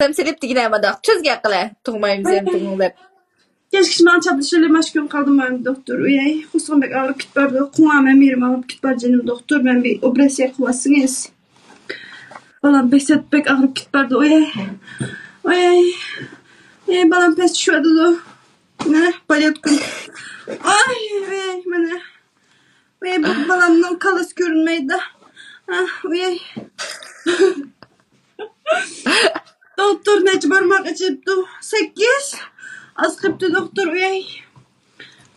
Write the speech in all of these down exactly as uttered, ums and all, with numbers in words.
سەم سېلىپ دېگىنە مانداق تۈز گەپ قىلە، تۇغمايمىز سەن تۇغۇڭ دەپ. كەچكىچە ماڭا چاپلىشىلى ماش كۈن قالدىم مەن دوختۇر. ئۇيەي، قورسىقىم بەك ئاغرىپ كېتىپ بارىدۇ. قوڭا مەن مېرىم ئاغرىپ كېتىپ بار جېنىم دوختۇر. مەن بىر ئوپېراتسىيە قىلىۋاتسىڭىز. بالام بەك سەت بەك ئاغرىپ كېتىپ بارىدۇ. ئۇيەي. ئۇيەي. ئۇيەي، بالام پەس چۈشۈۋاتىدۇ. مەنە بالىياتقۇم. ئاي، ئۇيەي، مەنە. ئۇيەي، بۇ بالامنىڭ كاللىسى كۆرۈنمەيدۇ. ئاھ، ئۇيەي. دوختۇر نەچچە بارماق ئېچىپتۇ؟ سەككىز. ئاز قېپتۇ دوختۇر، ئۇيەي.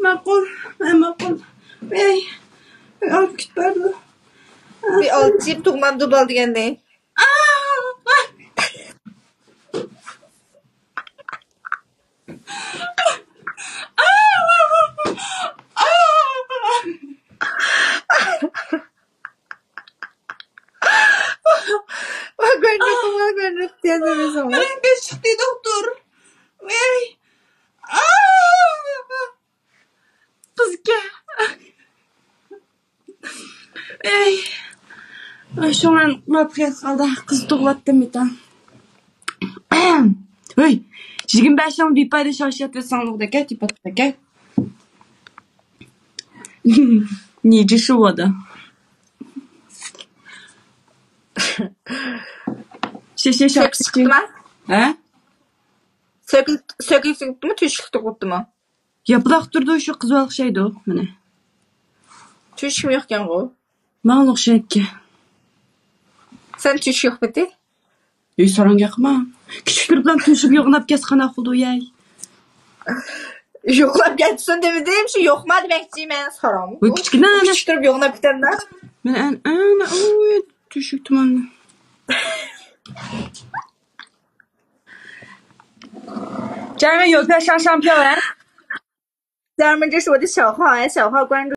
ماقۇل، مەن ماقۇل. ئۇيەي. ئاغرىپ كېتىپ بارىدۇ. بىر ئالتە يىل تۇغمامدۇ بال دېگەندە. ۋاي، گۆرۈنۈپ، ۋاي، گۆرۈنۈپ، دېيەلمەيسەن. مەن بېشىقتى دوختۇر. ۋاي. قىزكەن. ئەي. ئاي، شۇڭا مۇۋەپپەقىيەت قالدى. قىز تۇغۇۋاتتىم بىتان. ھۆي، يىگىرمە بەشىڭ بىپايدا شاشىياتىۋەتسەڭلۇق دەكە، تېپاتتىكە. نىجى شۇۋادا. شېشە سۆكۈپ شاپچىكى. چىقتىما؟ ھە؟ سۆكۈپ، سۆكۈپ چىقتىمۇ، تۆشۈكلۈك تۇغۇپتىمۇ؟ ياپىلاق تۇرىدۇ، شۇ قىزىۋالغان ئوخشايدۇ مانا. تۆشۈكۈم يوقكەنغۇ. ماڭا ئوخشايدىكەن. سەن تۆشۈك يوقمىدى؟ ئۆي ساراڭ ياقما. كىچىك تۇرۇپلا تۆشۈك يوغىناپ كەتسە قانداق قىلىدۇ يەي؟ يوغىناپ كەتسۇن دېمىدىم، شۇ يوقما دېمەكچى مەن ساراڭ. ۋاي، كىچىككىنە ئەنە. كىچىك تۇرۇپ يوغىناپ كېتەمدۇ؟ مانا ئەنە، ئەنە، ئوي، تۆشۈك تۇمانلىق. جاڭا يوزا شاڭ شاڭ پياۋ، ھە؟ 咱们这是我的小号，哎，小号关注。